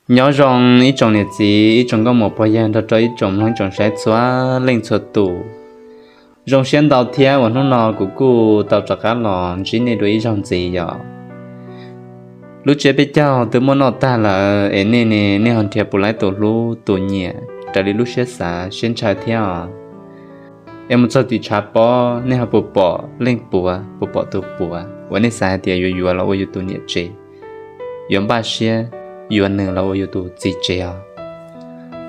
Nyob zoo ib tsoom niam txiv, ib tsoom nkauj muam pog yawg nrog rau ib tsoom mloog ib tsoom saib txhua leej txhua tus. Zoo siab ntau thiab uas hnub no kuv kuj tau rov qab los ntsib nej dua ib zaug ntxiv yom. Lub tsiab peb caug twb muab noj tag lawm es nej ne, nej ho nrhiav puas laib tus hlub tus nyiam raws li lub siab xav siab ntshaw thiab os. Es mus txog tim tshav pob nej ho puas pom leej puav, puas pom tus puav uas nej xav hais tias yuav yuav los ua yus tus niam tsev, yuav npaj siab yuav nws los ua yus tus txiv tsev os.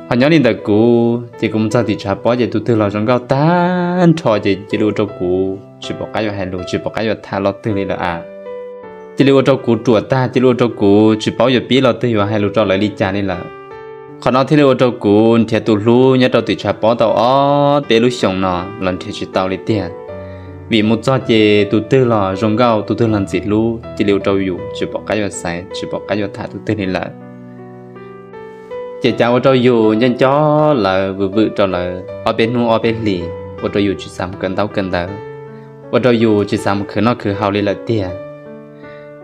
Ho nyob li ntawm kuv ces kuv mus txog tim tshav pob ces tus twg los zoo nkauj tag nrho ces cia li ua rau kuv tsis pom qab yuav hais lus, tsis pom qab yuav tham lo twg li lawm a. Cia li ua rau kuv ruam tag, cia li ua rau kuv tsis paub yuav pib lo twg yuav hais lus rau lawv li cas li lawm. Qhov no thiaj li ua rau kuv nrhiav tus hlub nyob rau tim tshav pob tau ob peb lub xyoos no los nrhiav tsis tau li tiag. Vim mus txog ces tus twg los zoo nkauj, tus twg los ntxim hlub, cia li ua rau yus tsis pom qab yuav xaiv, tsis pom qab yuav tham tus twg li lawm. Ces cas ua rau yus nco nco lawv, vwm vwm rau lawv ob peb hnub ob peb hlis, ua rau yus tsis xav mus kawm ntaub kawm ntawv, ua rau yus tsis xav mus khwv noj khwv haus li lawm tiag.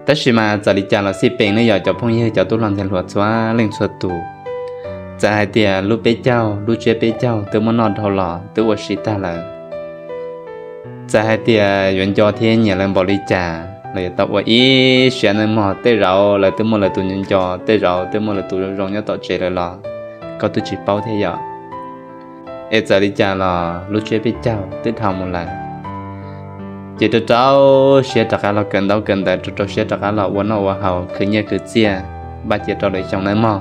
Tab sis mas txawm li cas los xij peem ne yom cov phooj ywg cov tub hluas ntxhais hluas txhua leej txhua tus, txawm hais tias lub peb caug, lub tsiab peb caug twb muab noj dhau los twb ua si tag lawm, txawm hais tias yuav nco thiab nyiam lawv npaum li cas los yuav tau ua ib siab nawb mog. Tej zaum lawv twb muaj lawv tus nco nco, tej zaum twb muaj lawv tus zoo zoo nyob tom tsev lawm los koj twb tsis paub thiab yom. Es txawm li cas los lub tsiab peb caug twb dhau mus lawm, ces rau rau siab rov qab los kawm ntaub kawm ntawv, rau rau siab rov qab los ua noj ua haus khwv nyiaj khwv txiaj, npaj cia rau lwm xyoo nawb mog.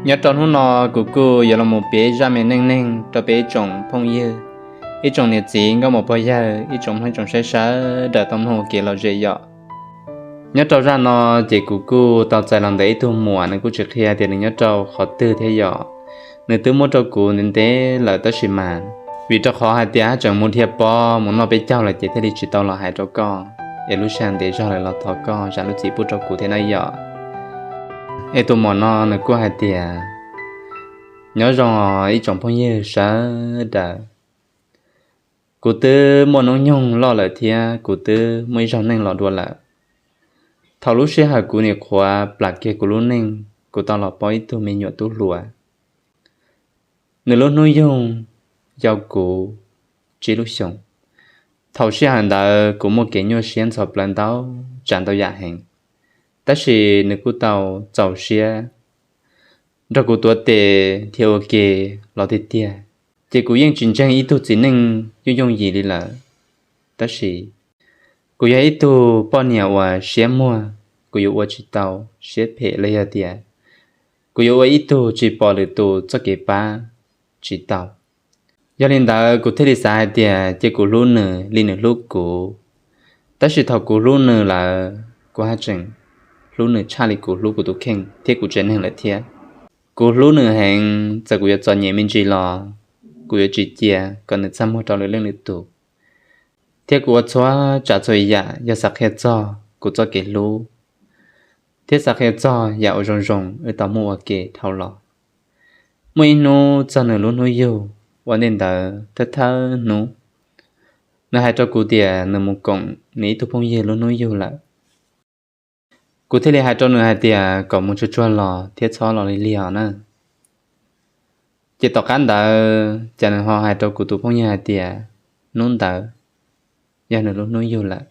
Nyob rau hnub no kuv kuj yuav los mus piav ib zaj me neej neeg rau peb ib tsoom phooj ywg, ib tsoom niam txiv nkauj muam pog yawg, ib tsoom mloog ib tsoom saib sawv daws tau mloog ua kev lom zem yom. Nyob rau zaj no ces kuv kuj tau txais los ntawm ib tug muam, nws kuj tsis qhia tias nws nyob rau qhov twg thiab yom. Nws twb muab rau kuv ntev ntev lawm tab sis mas vim rau qhov hais tias haj tseem mus dhia pob mus noj peb caug lawm ces thiaj li tsis tau los hais rau koj, es lub sij hawm ntev zog lawm los thov koj zam lub txim pub rau kuv thiab na yom. Es tus muam no nws kuj hais tias, nyob zoo os ib tsoom phooj ywg sawv daws. Kuv twb muaj hnub nyoog loj lawm thiab kuv twb muaj ib zaug neej los dua lawm. Thaum lub sij hawm kuv nyuam qhuav plam kiag kuv lub neej, kuv tau los paub ib tug me nyuam tub hluas. Nws lub hnub nyoog yau kuv tsib lub xyoos. Thaum sij hawm ntawd kuv muaj kev nyuaj siab ntxhov plawv ntau tsav ntau yam heev, tab sis nws kuj tau txaus siab nrog kuv tuav tes dhia ua ke los tiag tiag, ces kuv yeej tsis ntseeg ib tug txiv neej yooj yooj yim li lawm. Tab sis kuv yog ib tug poj niam uas siab muag, kuv yuav ua tsis tau siab phem los yog tias kuv yuav ua ib tug tsis pom lwm tus txoj kev pab tsis tau. Yog li ntawd kuv thiaj li xav hais tias cia kuv hlub nws li nws hlub kuv. Tab sis thaum kuv hlub nws lawm, kuv haj tseem hlub nws tshaj li kuv hlub kuv tus kheej thiab kuv tsev neeg lawm thiab. Kuv hlub nws heev, txawm kuv yuav txom nyem me ntsis los kuv yuav tsis cia kom nws txaj muag rau lwm leej lwm tus. Thiab kuv ua txhua tsav txhua yam yog xav qhia txog kuv txoj kev hlub, thiab xav qhia txog yam uas zoo zoo wb tau muaj ua ke dhau los. Muaj ib hnub txog nws lub hnub yug, ua ntej ntawd thawj thawj hnub, nws hais rau kuv tias nws mus koom nws ib tug phooj ywg lub hnub yug lawm. Kuv thiaj li hais rau nws hais tias kom mus tsuag tsuag los thiab txhob los lig lig os na. Ces tom qab ntawd cas nws ho hais rau kuv tus phooj ywg hais tias hnub ntawd yog nws lub hnub yug lawm.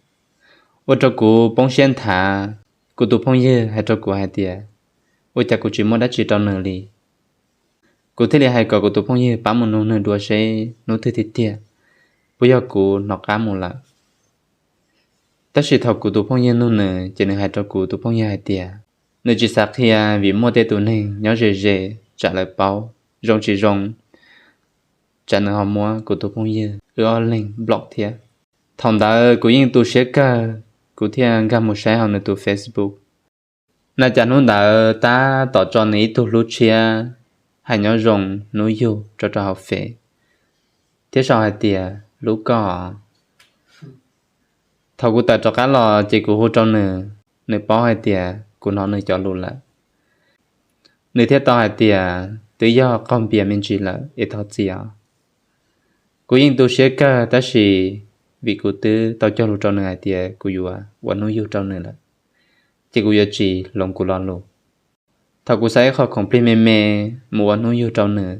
Ua rau kuv poob siab nthav, kuv tus phooj ywg hais rau kuv hais tias ua cas kuv tsis muab dab tsi rau nws li. Kuv thiaj li hais kom kuv tus phooj ywg pab mus nug nws dua seb hnub twg tiag tiag, puas yog kuv hnov qab mus lawm. Tab sis thaum kuv tus phooj ywg nug nws ces nws hais rau kuv tus phooj ywg hais tias nws tsis xav qhia vim muaj tej tus neeg nyob ze ze tsam lawv paub, zoo tsis zoo tsam nws ho muab kuv tus phooj ywg wb ob leeg block thiab. Thaum ntawd kuv yeej tu siab kawg, kuv thiaj nkag mus saib hauv nws tus Facebook. Na cas hnub ntawd tab tom tso nws ib tug hlub tshiab hais nyob zoo hnub yug rau rau hauv Fev, thiab sau hais tias hlub koj. Thaum kuv tawm rov qab los ces kuv hu rau nws, nws paub hais tias kuv hnov nws cov lus lawm. Nws thiaj tau hais tias twb yog qaug npias me ntsis lawm es thov txim os. Kuv yeej tu siab kawg tab sis vim kuv twb tau cog lus rau nws hais tias kuv yuav ua hnub yug rau nws lawm, ces kuv yuav tsis hloov kuv lo lus. Thaum kuv xa ib qho khoom plig me me mus ua hnub yug rau nws,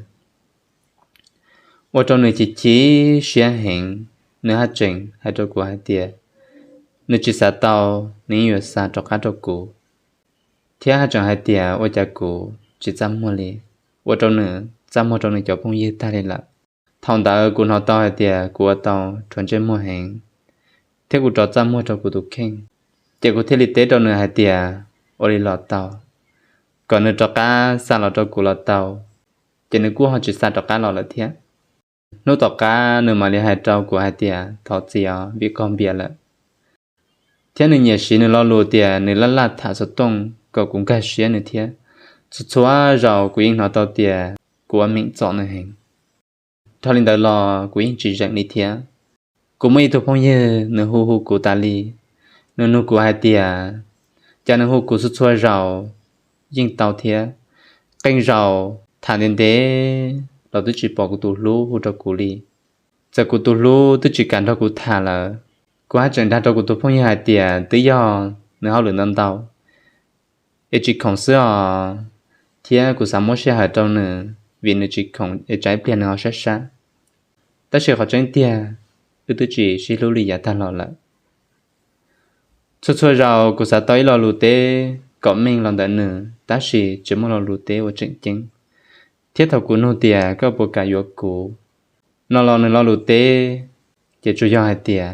ua rau nws chim chim siab heev, nws haj tseem hais rau kuv hais tias nws tsis xav tau, nws yeej yuav xa rov qab rau kuv, thiab haj tseem hais tias ua cas kuv tsis txaj muag li, ua rau nws txaj muag rau nws cov phooj ywg tag li lawm. Thaum ntawd kuv hnov tau hais tias kuv ua tau rhuav ntsej muag heev, thiab kuv rov txaj muag rau kuv tus kheej. Ces kuv thiaj li teb rau nws hais tias ua li los tau, kom nws rov qab xa los rau kuv los tau. Ces nws kuj ho tsis xa rov qab los lawm thiab. Hnub tom qab nws mam li hais rau kuv hais tias thov txim os vim koj npias lawm. Thiab nws nyiam siv nws lo lus tias nws laj laj tham xov tooj kom kuv nkag siab nws thiab. Txhua txhua zaus kuv yeej hnov tau tias kuv ua meem txom nws heev. Dhau li ntawd los kuv yeej tsis zeem li thiab. Kuv muaj ib tug phooj ywg nws hu hu kuv tas li, nws nug kuv hais tias cas nws hu kuv txhua txhua zaus yeej tau thiab, qee zaus tham ntev ntev los twb tsis pom kuv tus hlub hu rau kuv li. Txawm kuv tus hlub twb tsis kam nrog kuv tham lawm, kuv haj tseem dag rau kuv tus phooj ywg hais tias twb yog nws hauj lwm ntau ntau es tsis khoom xwb os, thiab kuv xav muab sij hawm rau nws vim nws tsis khoom es tsam ib pliag nws ho sab sab. Tab sis qhov tseeb tiag, wb twb tsis sib hlub li yav tag los lawm. Txhua txhua zaus kuv xav tau ib lo lus teb kom meej los ntawm nws tab sis tsis muaj lo lus teb ua tseem ceeb. Thiab thaum kuv nug tias koj puas kam yuav kuv no los nws lo lus teb ces tsuas yog hais tias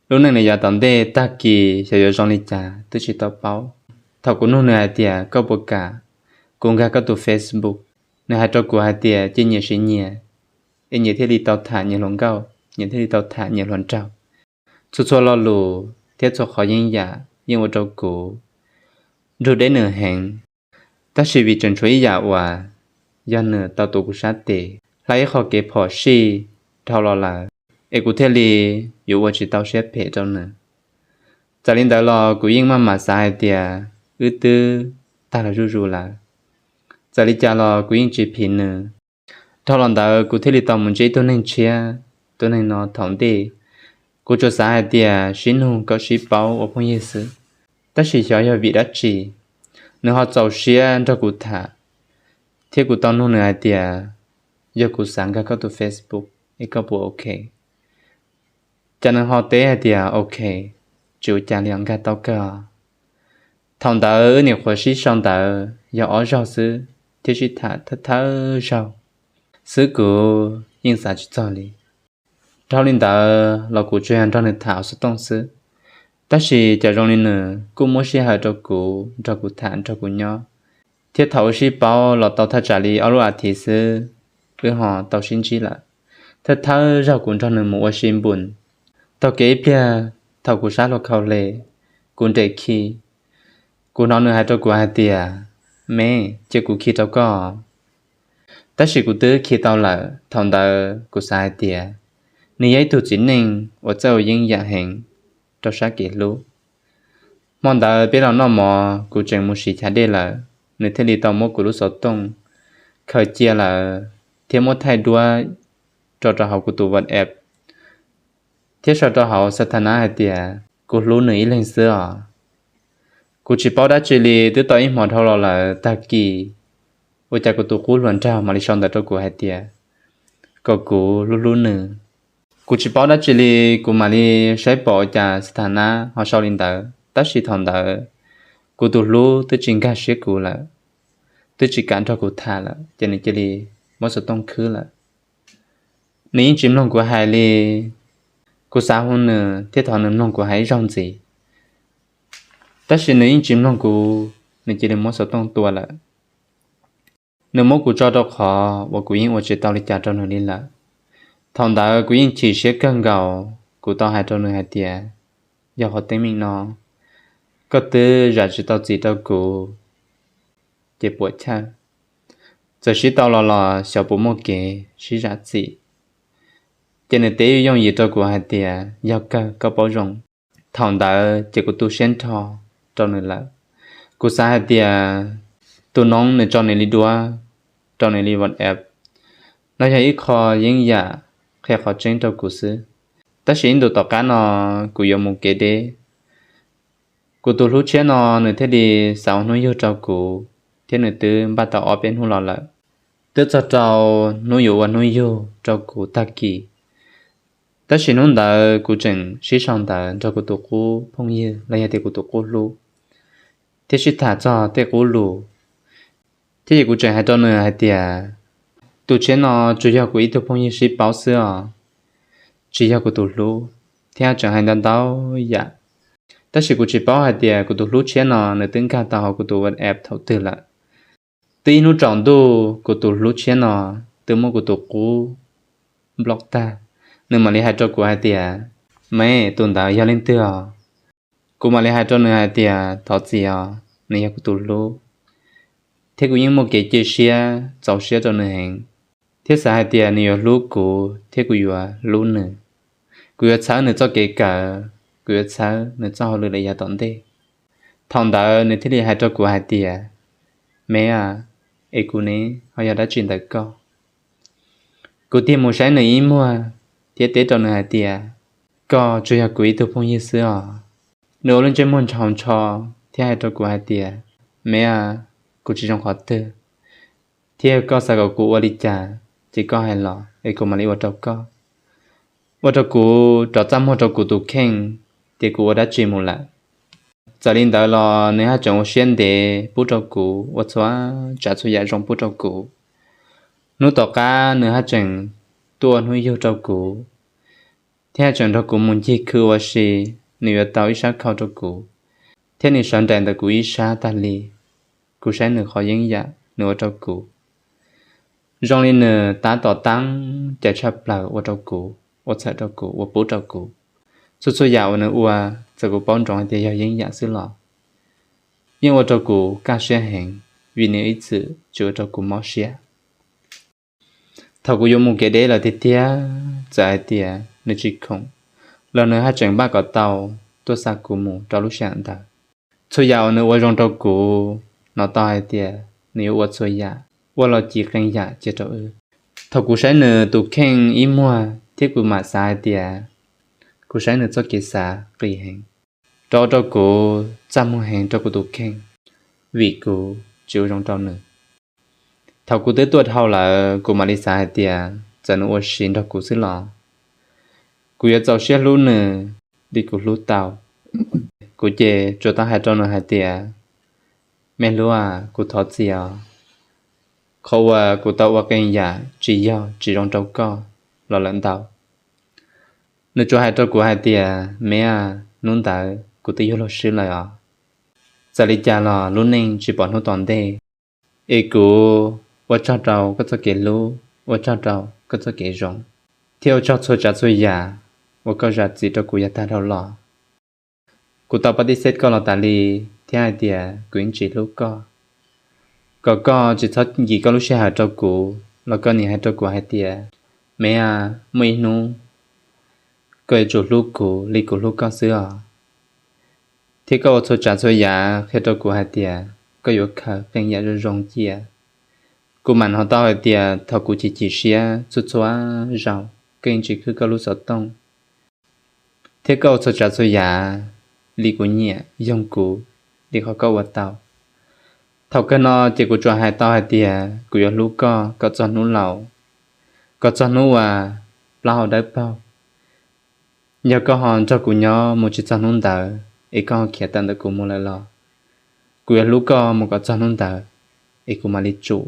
lub neej nws yav tom ntej tag kis xyov yuav zoo li cas twb tsis tau paub. Thaum kuv nug nws hais tias koj puas kam kuv nkag koj tus Facebook, nws hais rau kuv hais tias cia nyias siv nyias, es nyias thiaj li tau tham nyias hluas nkauj, nyias thiaj li tau tham nyias hluas nraug. Txhua txhua lo lus thiab txhua qhov yeeb yam yeej ua rau kuv nrug deb nws heev. Tab sis vim tseem tshuav ib yam uas yog nws tau tuav kuv sab tes hla ib qho kev phom sij dhau los lawm, es kuv thiaj li yuav ua tsis tau siab phem rau nws. Txawm li ntawd los kuv yeej maj mam xav hais tias wb twb tag los zuj zus lawm. Txawm li cas los kuv yeej tsis phim nws. Dhau los ntawd kuv thiaj li tau mus ntsib ib tug neeg tshiab. Tus neeg no thaum ntej kuv tsuas xav hais tias sib nug kom sib paub ua phooj ywg xwb, tab sis xyov yog vim dab tsi nws ho txaus siab nrog kuv tham, thiab kuv tau nug nws hais tias yog kuv xav nkag koj tus Facebook es koj puas ok? Cas nws ho teb hais tias ok, tsis ua cas li os, nkag tau kawg. Thaum ntawd wb nyuam qhuav sib sau ntawv yog ob zaug xwb thiab sib tham thawj thawj zaug xwb, kuv yeej xav tsis txog li. Dhau li ntawd los kuv tsuas yog nrog nws tham xov tooj xwb, tab sis cas zoo li nws kuj muab sij hawm rau kuv, nrog kuv tham, nrog kuv nyob. Thiab thaum wb sib paub los tau thaj tsam li ob lub as thiv xwb, wb ho tau sib ntsib lawm. Thawj thawj zaug kuv nrog nws mus ua si npus, taug kev ib pliag thaum kuv sab hluas khau hle, kuv nres khi, kuv hnov nws hais rau kuv hais tias me, cia kuv khi rau koj. Tab sis kuv twb khi tau lawm, thaum ntawd kuv xav hais tias nws yog ib tug txiv neej uas txawj ua yeeb yam heev rau sab kev hlub. Hmo ntawd peb los noj mov, kuv tseem mus siv chav dej lawm, nws thiaj li tau muab kuv lub xov tooj khaws cia lawm thiab muab thaij duab tso rau hauv kuv tus WhatsApp thiab sau rau hauv xa tha nab hais tias kuv hlub nws ib leeg xwb os. Kuv tsis paub dab tsi li, twb tau ib hmos dhau los lawm, tag kis ua cas kuv tus qub hluas nraug mam li sau ntawv rau kuv hais tias kom kuv hlub hlub nws. Kuv tsis paub dab tsi li, kuv mam li saib pom ua cas xa tha nab ho sau li ntawd, tab sis thaum ntawd kuv tus hlub twb tsis nkag siab kuv lawm, twb tsis kam nrog kuv tham lawm, ces nws cia li muab xov tooj khwb lawm. Nws yeej tsis mloog kuv hais li. Kuv xav hu nws thiab thov nws mloog kuv hais ib zaug ntxiv, tab sis nws yeej tsis mloog kuv, nws cia li muab xov tooj tua lawm. Nws muab kuv tso rau qhov uas kuv yeej ua tsis tau li cas rau nws li lawm. Thaum ntawd kuv yeej chim siab kawg nkaus, kuv tau hais rau nws hais tias yog qhov teeb meem no koj twb zam tsis tau txim rau kuv, ces puam chawj, txawm sib tau los los xyov puas muaj kev sib zam txim. Ces nws teb yooj yim rau kuv hais tias yog kawg, koj paub zoo. Thaum ntawd ces kuv tu siab nrho rau nws lawm. Kuv xav hais tias tus noob nws tso nws li duab, rau nws li WhatsApp, no yog ib qho yeeb yam qhia qhov tseeb rau kuv xwb. Tab sis ib ntus tom qab no kuv yuav mus kev deb, kuv tus hlub tshiab no nws thiaj li xav ua hnub yug rau kuv, thiab nws twb npaj tau ob peb hnub los lawm. Twb txog rau hnub yuav ua hnub yug rau kuv tag kis, tab sis hnub ntawd kuv tseem sib sau ntawv nrog kuv tus qub phooj ywg los yog tias kuv tus qub hlub, thiab sib tham txog tej qub lus. Thiab ces kuv tseem hais rau nws hais tias, tus tshiab no tsuas yog kuv ib tug phooj ywg sib paub xwb os, tsis yog kuv tus hlub. Thiab tseem hais ntau ntau yam, tab sis kuv tsis paub hais tias kuv tus hlub tshiab no nws twb nkag tau hauv kuv tus WhatsApp thaum twg lawm. Twb ib hnub tsaus ntuj kuv tus hlub tshiab no twb muab kuv tus qub nplob tag, nws mam li hais rau kuv hais tias, Meb, tus ntawd yog leej twg os? Kuv mam li hais rau nws hais tias, Thov txim os, nws yog kuv tus hlub. Thiab kuv yeej muaj kev cia siab txaus siab rau nws heev, thiab xav hais tias nws yuav hlub kuv thiab kuv yuav hlub nws. Kuv yuav txhawb nws txoj kev kawm, kuv yuav txhawb nws txoj hauj lwm lawm yav tom ntej. Thaum ntawd nws thiaj li hais rau kuv hais tias, Meb a, es kuv ne ho yog dab tsi ntawm koj? Kuv tig mus saib nws ib muag thiab teb rau nws hais tias, Koj tsuas yog kuv ib tug phooj ywg xwb os. Nws ua lub ntsej muag ntshaus ntsho thiab hais rau kuv hais tias, Meb a, kuv tsis zoo qhov twg, thiab koj xav kom kuv ua li cas ces koj hais los es kuv mam li ua rau koj. Ua rau kuv rov txaj muag rau kuv tus kheej, ces kuv ua dab tsi mus lawm. Txawm li ntawd los nws haj tseem ua siab ntev pub rau kuv, ua txhua tsav txhua yam zoo pub rau kuv. Hnub tom qab nws haj tseem tuaj ua hnub yug rau kuv, thiab haj tseem nrog kuv mus ncig khw ua si. Nws yuav tau ib sab khau rau kuv, thiab nws sawv nraim ntawm kuv ib sab tag li. Kuv saib nws qhov yeeb yam nws ua rau kuv, zoo li nws tab tom teeb cai tshaj plaws ua rau kuv, ua txhawm rau kuv, ua pub rau kuv. Txhua txhua yam uas nws ua, txawm kuv paub ntsoov hais tias yog yeeb yam xwb los yeej ua rau kuv kaj siab heev, vim nws ib txwm tsis ua rau kuv mob siab. Thaum kuv yuav mus kev deb lawm tiag tiag, txawm hais tias nws tsis khoom los nws haj tseem npaj kom tau tuaj xa kuv mus rau lub sij hawm ntawd. Txhua yam uas nws ua zoo rau kuv, hnov tau hais tias nws yuav ua txhua yam, ua los cim qee yam cia rau wb. Thaum kuv saib nws tus kheej ib muag thiab kuv mam xav hais tias, kuv saib nws txoj kev xav qis heev, rau rau kuv txaj muag heev rau kuv tus kheej, vim kuv tsis ua zoo rau nws. Thaum kuv twb tuaj dhau lawm, kuv mam li xav hais tias txawm nws ua si nrog kuv xwb los kuv yuav txaus siab hlub nws li kuv hlub tau. Kuv ces tsuas tau hais rau nws hais tias, Me hlub a, kuv thov txim os. Qhov uas kuv tau ua qee yam tsis yog tsis zoo rau koj los lawm ntau. Nws tsuas hais rau kuv hais tias, Me a, hnub ntawd kuv twb yug luag swb lawm os. Txawm li cas los lub neej tsis pom hnub tom ntej, es kuv ua tsaug rau koj txoj kev hlub, ua tsaug rau koj txoj kev zoo, thiab ua tsaug txhua tsav txhua yam uas koj zam txim rau kuv yav tag dhau los. Kuv tau pab tib xeb koj los tas li, thiab hais tias kuv yeej tsis hlub koj, kom koj tsis txhob nkim koj lub sij hawm rau kuv los koj nim hais rau kuv hais tias, Me a, muaj ib hnub koj yuav tsum hlub kuv li kuv hlub koj xwb os. Thiab koj ua txhua tsav txhua yam qhia rau kuv hais tias koj yuav khaws qee yam zoo zoo cia. Kuv mam hnov tau hais tias thaum kuv chim chim siab txhua txhua zaus koj yeej tsis khwb koj lub xov tooj, thiab koj ua txhua tsav txhua yam li kuv nyiam, yoog kuv li qhov koj ua tau. Thaum kawg no ces kuv tsuas hais tau hais tias kuv yuav hlub koj kom txog hnub laus, kom txog hnub uas plaub hau dawb paug. Yog koj ho nrog kuv nyob mus tsis txog hnub ntawd es koj ho khiav tawm ntawm kuv mus lawm los, kuv yuav hlub koj mus kom txog hnub ntawd, es kuv mam li tsum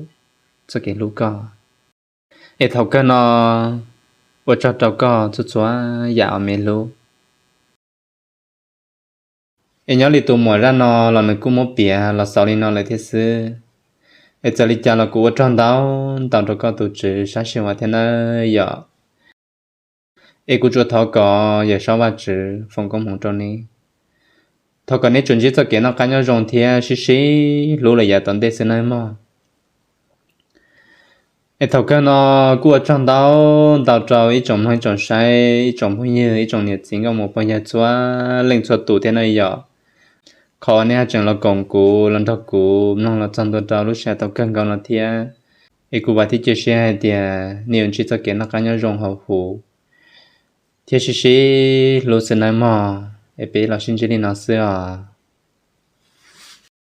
txoj kev hlub koj. Es thaum kawg no, ua tsaug rau koj txhua txhua yam os me hlub. Es nyob li tus muam zaj no los nws kuj muab piav los xaus li no lawm thiab xwb. Es txawm li cas los kuv ua tsaug ntau ntau rau koj tus tswv sab sij huam thiab nawb yom. Es kuv tsuas thov kom Yawm Saub Vajtswv foom koob hmoov rau neb. Thov kom neb tsuas ntsib txoj kev noj qab nyob zoo thiab sib sib hlub lawm yav tom ntej xwb nawb mog. Es thaum kawg no kuj ua tsaug ntau ntau rau ib tsoom mloog, ib tsoom saib, ib tsoom phooj ywg, ib tsoom niam txiv nkauj muam pog yawg txhua leej txhua tus thiab nawb yom. Qhov uas nej haj tseem los koom kuv los nrog kuv mloog los txog ntua rau lub sij hawm thaum kawg nkaus no thiab. Es kuv vam thiab cia siab hais tias nej yuav ntsib txoj kev noj qab nyob zoo hauv huv thiab sib sib hlub xwb nawb mog. Es peb los sib ntsib li no xwb os.